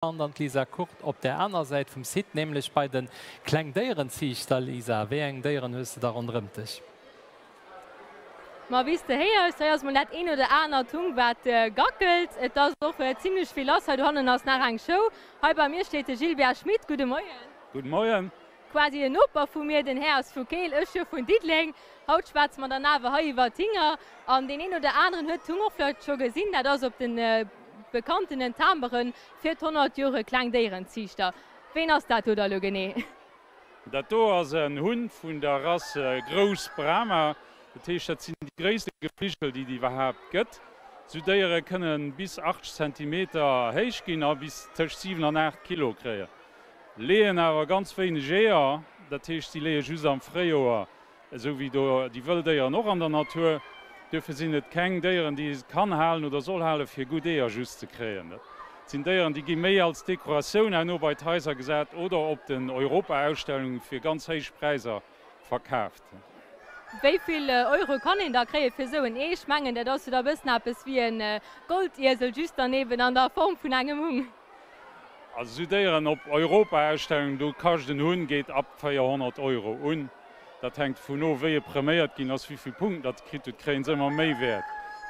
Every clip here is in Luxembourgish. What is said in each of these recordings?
An dann d'Lisa Kurt op där aner Säit vum Site, nämlech bei de Klengdéierenziichter. Lisa, wéi eng Déieren hues de da ronderëmt dech? Ma wéi s de héiers, hei ass mol dat een oder anert Hung wat gackelt. Et ass och zimlech vill lass. Hei dohannen ass nach eng Show. Hei bei mir steet de Gilbert Schmit. Gudde Moien. Gudde Moien. Quasi en Noper vu mir, den Här ass vu Keel, ech jo vun Diddeleng. Haut schwätze mer dann awer hei iwwer d'Hinger. An deen een oder aneren huet d'Hung och vläicht scho gesinn. Dat ass op de bekanntenen Timberen fir d'100 Jore Klengdéierenziichter. Ween ass dat do da lo genee? Dat do ass en Hunn vun der Rass Grouss Brahma. Dat heescht, dat sinn déi gréisste Gefligel, déi et iwwerhaapt gëtt. Esou Déiere kënne bis 80 Zentimeter héich ginn a bis tëscht 7 an 8 Kilo kréien. Leeën awer ganz wéineg Eeër, dat heescht, si leeë just am Fréijoer. Esou wéi do déi wëll Déieren och an der Natur. Duerfir sinn et keng Déieren, déi ee kann halen oder soll halen, fir gutt Eeër just ze kréien. Dat sinn Déieren, déi gi méi als Dekoratioun herno bei d'Haiser gesat oder op den Europaausstellunge fir ganz héich Präisser verkaaft. Wéi vill Euro kann een da kréie fir esou en Ee? Ech mengen, dat ass jo da bëssen eppes wéi e Goldiesel, just dann eben an der Form vun engem Hung. Also esou Déieren op Europaausstellungen, do kascht en Hunn, geet ab 400 Euro un. Dat hänkt dovun of, wéi e preméiert ginn ass, wéi vill Punkten datt e kritt huet, kréien se ëmmer méi Wäert.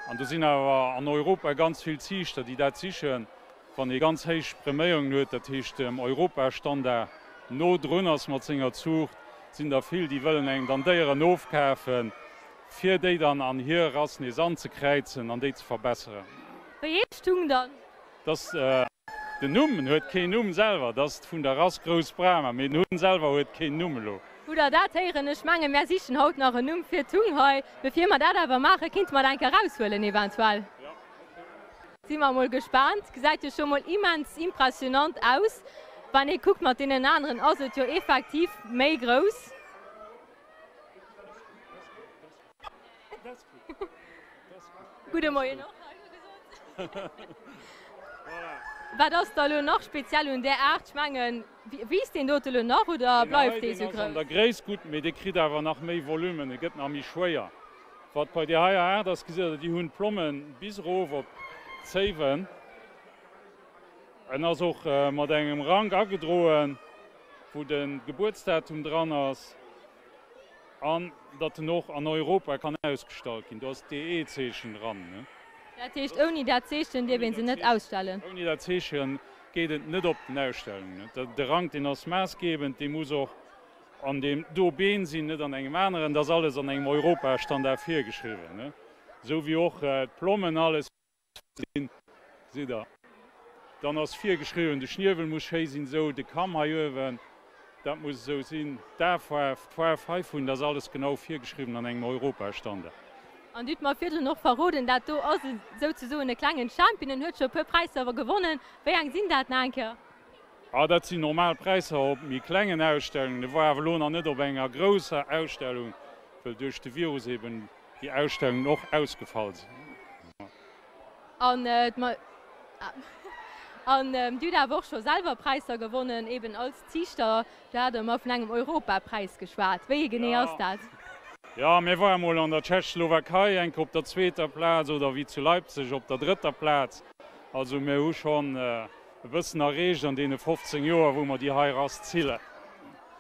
An do sinn awer an Europa ganz vill Ziichter, déi dat sichen. Wann ee ganz héich Preméierungen huet, dat heescht dem Europastandard no drun ass mat senger Zuucht, sinn der vill, déi wëllen engem dann Déieren ofkafen, fir déi dann an hir Rass nees anzekräizen an déi ze verbesseren. Wéi heescht d'Hung dann? Dass den Numm, en huet keen Numm selwer, dat ass vun der Rass Grouss Brahma, mee den Hunn selwer huet keen Numm elo. Hutt der dat héieren? Ech mengen, mär sichen haut nach en Numm fir d'Hung hei. Bevir mer dat awer maachen, kinnte mer dat eng Kéier eraushuelen eventuell. Si mer emol gespaant. Gesäit jo scho mol immens impressionant aus. Wann ee kuckt mat deenen aneren, ass et jo effektiv méi grouss. Gudde Moien och hei gesot. Wat ass da elo nach speziell un där Aart? Ech mengen, wiisst deen dote elo nach oder bleift dee sou grouss? Deen hei, deen ass an der Gréisst gutt, mee dee kritt awer nach méi Volumen, e gëtt nach méi schwéier. Wat bei där heier Aart ass, gesitt Der, déi hunn d'Plommen bis erof op d'Zéiwen. En ass och mat engem Rank agedroen, wou de Gebuertsdatum dran ass. An datt en och an Europa kann ausgestallt ginn. Do ass d'DE-Zeechen dran. Dat heescht, ouni dat Zeechen dierf ee se net ausstellen? Ouni dat Zeeche geet et net op den Ausstellungen. De Rank, deen ass maassgebend, dee muss och an deem do Been sinn, net an engem aneren. Dat ass alles an engem Europastandard virgeschriwwen, esou wéi och d'Plommen, alles. Sinn, gesitt Der. Dann ass virgeschriwwen, de Schniewel muss schéi sinn, esou, de Kamm hei uewen, dat muss esou sinn, d'Aefaarf, d'Faarf heivun, dat ass alles genau virgeschriwwen an engem Europastandard. An Dir hutt mer virdrun och verroden, dat do ass souzesoen e klengen Champion, en huet scho e puer Präisser gewonnen. Wéi eng sinn dat nach eng Kéier? Ah, dat sinn normal Präisser op méi klengen Ausstellungen. E war awer elo nach net op enger grousser Ausstellung, well duerch de Virus eben déi Ausstellungen och ausgefall sinn. An an Dir hutt awer och scho selwer Präisser gewonnen, eben als Ziichter. Do hat Der mer vun engem Europapräis geschwat. Wéi ee genee ass dat? Jo, mir ware mol an der Tschechoslowakei eng Kéier op der zweeter Plaz oder wéi zu Leipzig op der drëtter Plaz. Also mir hu schonn e bëssen erreecht an deene 15 Joer, wou mer déi hei Rass zillen.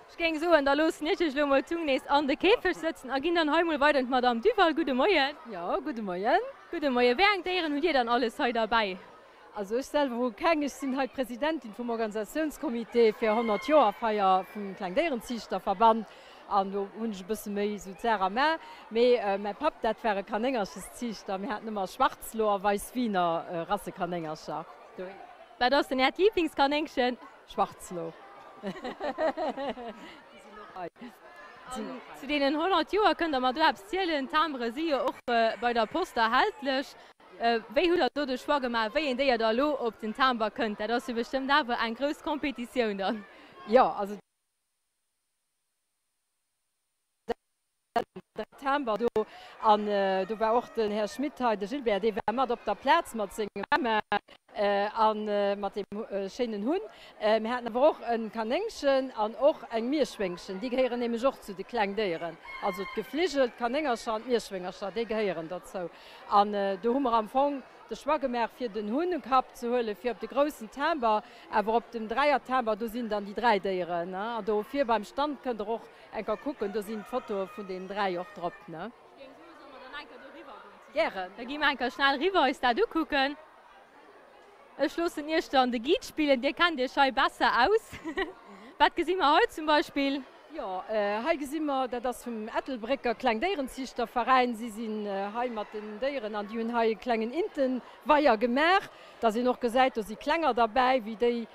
Ech géing soen, da loossen ech iech elo mol d'Hung nees an de Käfeg sëtzen a ginn dann hei mol weider un d'Madame Duval. Gudde Moien. Jo, gudde Moien. Gudde Moien. Wéi eng Déieren hutt Dir dann alles hei derbäi? Also ech selwer hu keng. Ech sinn hei d'Presidentin vum Organisatiounscomité fir 100 Joer Feier vum Klengdéierenziichterverband an do hunn ech e bësse méi esou d'Saach am A. Mee mäi Papp, dat war e Kanéngerchesziichter. Mir haten ëmmer Schwarzloh a Weiss-Wiener Rassekanéngercher doheem. Wat ass denn Äert Liiblingskanéngchen? Schwarzloh. Déi sinn och hei. An zu deenen 100 Joer kënnt der mer do eppes zielen? D'Timbere si jo och bei der Post erhältlech. Wéi hutt der do de Choix gemaach, wéi een Déier da elo op den Timber kënnt? Dat ass jo bestëmmt awer eng grouss Competitioun dann. Jo, also Timber do an do war och den Här Schmit hei, de Gilbert, dee war mat op der Plaz mat sengem Mama a mat deem schéinen Hunn. Mir haten awer och e Kanéngchen an och eng Mierschwéngchen, déi gehéieren nämlech och zu de Klengdéieren. Also d'Gefligel, d'Kanéngercher an d'Mierschwéngercher, déi gehéieren dozou. An do hu mer am Fong. de Choix gemaach fir den Hunnekapp ze huelen, fir op de groussen Timber, awer op dem Dräiertimber, do sinn dann déi 3 Déieren. An do vir beim Stand kënnt der och eng Kéier kucken, do sinn d'Fotoe vun deenen 3 och drop. Ech géing soen, solle mer dann eng Kéier do riwwer goen zesummen? Gären. Da gi mer eng Kéier schnell riwwer eis dat ukucken. Ech loossen Iech dann de Guide spillen, Dir kennt Iech hei besser aus. Wat gesi mer hei zum Beispill? Jo, hei gesi mer, dat ass vum Ettelbrécker Klengdéierenziichterveräin. Si sinn hei mat den Déieren an déi hunn hei e klengen Inteweier gemaach, dass een och gesäit, do si Klenger derbäi, wéi déi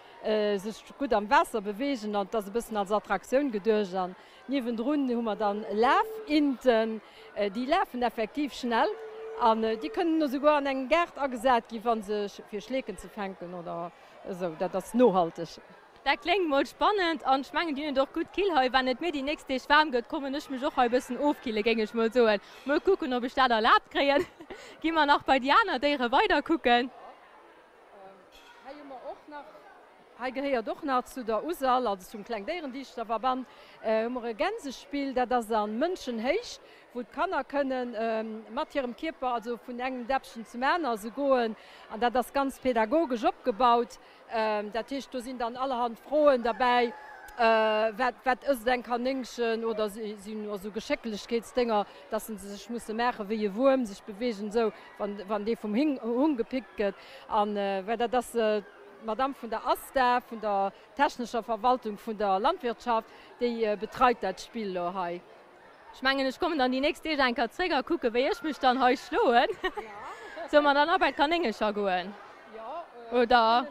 sech gutt am Waasser beweegen an et ass e bëssen als Attraktioun geduecht. An Niewendrun hu mer dann Lafinten, déi lafen effektiv schnell an déi kënnen esouguer an engem Gaart agesat gi wa se fir Schleeken ze fänken oder esou. Dat ass nohalteg. Dat kléngt mol spannend an ech mengen déi hunn et och gutt kill hei. Wann et mir déi nächst Deeg waarm gëtt, kommen ech mech och hei e bëssen ofkille géing ech mol soen. Mol kucken ob ech dat erlaabt kréien. Gi mer nach bei déi aner Déiere weider kucken. Hei hu mer och nach, hei gehéiert och nach zu der USAL, also zum Klengdéierendichterverband, hu mer e Gänsespill, dat ass a Mënschenhéicht, wou d'Kanner kënnen mat hirem Kierper, also vun engem Däppchen zum aner esou goen. An dat ass ganz pädagogesch opgebaut. Dat heescht, do sinn dann allerhand Froen derbäi, Wat, wat ësst eng Kanéngchen? Oder sinn och esou Geschécklechkeetsdénger, dass se sech musse maache wéi e Wuerm, sech beweegen esou, wann, wann dee vum Hung gepickt gëtt. An well dat ass d'Madame vun der ASTA, vun der technescher Verwaltung vun der Landwirtschaft, déi betreit dat Spill elo hei. Ech mengen, ech kommen dann déi nächst Deeg eng Kéier zréck a kucke wéi ech mech dann hei schloen. Solle mer dann a bei d'Kanéngercher goen, oder?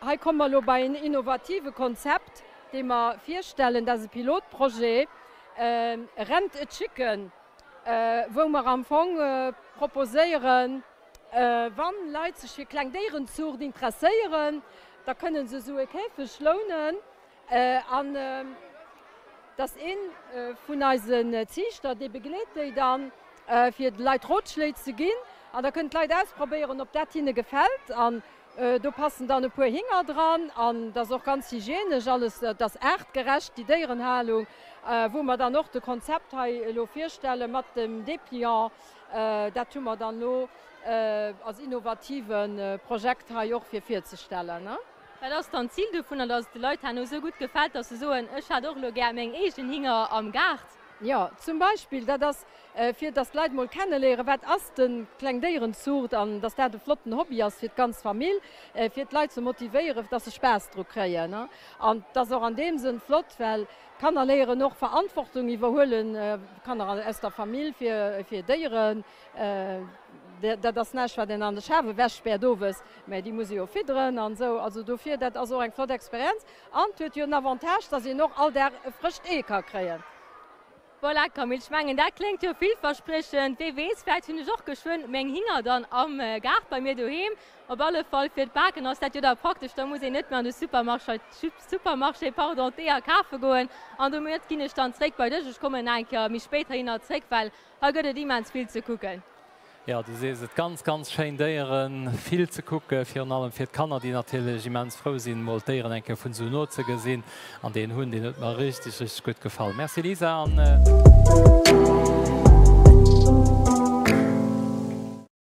Hei komme mer elo bei en innovative Konzept, dee mer virstellen. Dat ass e Pilotprojet, Rent a Chicken, wou mer am Fong proposéieren, wann Leit sech fir Klengdéierenzuucht interesséieren, da kënne se esou e Käfeg lounen. An dass ee vun eisen Ziichter, dee begleet déi dann, fir de Leit Rotschléi ze ginn. An da kënnen d'Leit ausprobéieren, ob dat hinne gefält. An do passen dann e puer Hinger dran. An dat ass och ganz hygienesch alles, dat ass aartgerecht, déi Déierenhalung, wou mer dann och de Konzept hei elo virstelle mat dem Dépliant. Dat hu mer dann elo als innovative Projekt hei och fir virzestellen. Wat ass dann d'Zil dovunner, dass et de Leit herno esou gutt gefält, dass se soen, ech hätt och elo gär meng eegen Hinger am Gaart? Jo, zum Beispill, dat ass fir dass d'Leit mol kenneléieren, wat ass de Klengdéierenzuucht an dass dat e flotten Hobby ass fir d'ganz Famill, fir d'Leit ze motivéieren, dass se Spaass dru kréien. An et ass och an deem Sënn flott, well d'Kanner léieren och Verantwortung iwwerhuelen, Kanner aus der Famill fir Déieren. Dat ass näischt, wat een an de Schaf ewechspäert owes, mä déi muss ee jo fidderen an esou. Also dofir, dat ass och eng flott Experienz. An et huet jo den Avantage, dass een och all Dag e frëscht Ee ka kréien. Voilà, Camille, ech mengen, dat kléngt jo villverspriechend. Wee weess, vläicht hunn ech och geschwënn meng Hinger dann am Gaart bei mir doheem. Op alle Fall fir d'Baken ass dat jo da praktesch, da muss een net méi an de Supermarché, Supermarché, pardon, d'Eeër kafe goen. An domat ginn ech dann zréck bei dech. Ech kommen eng Kéier méi spéit heihinner zréck, well Hei gëtt et immens vill ze kucken. Jo, du sees et, ganz, ganz schéin Déieren, vill ze kucken, virun allem fir d'Kanner, déi natierlech immens frou sinn, mol d'Déieren eng Kéier vun esou no ze gesinn. An deen Hunn, deen huet mer richtig, richtig gutt gefall. Merci Lisa an.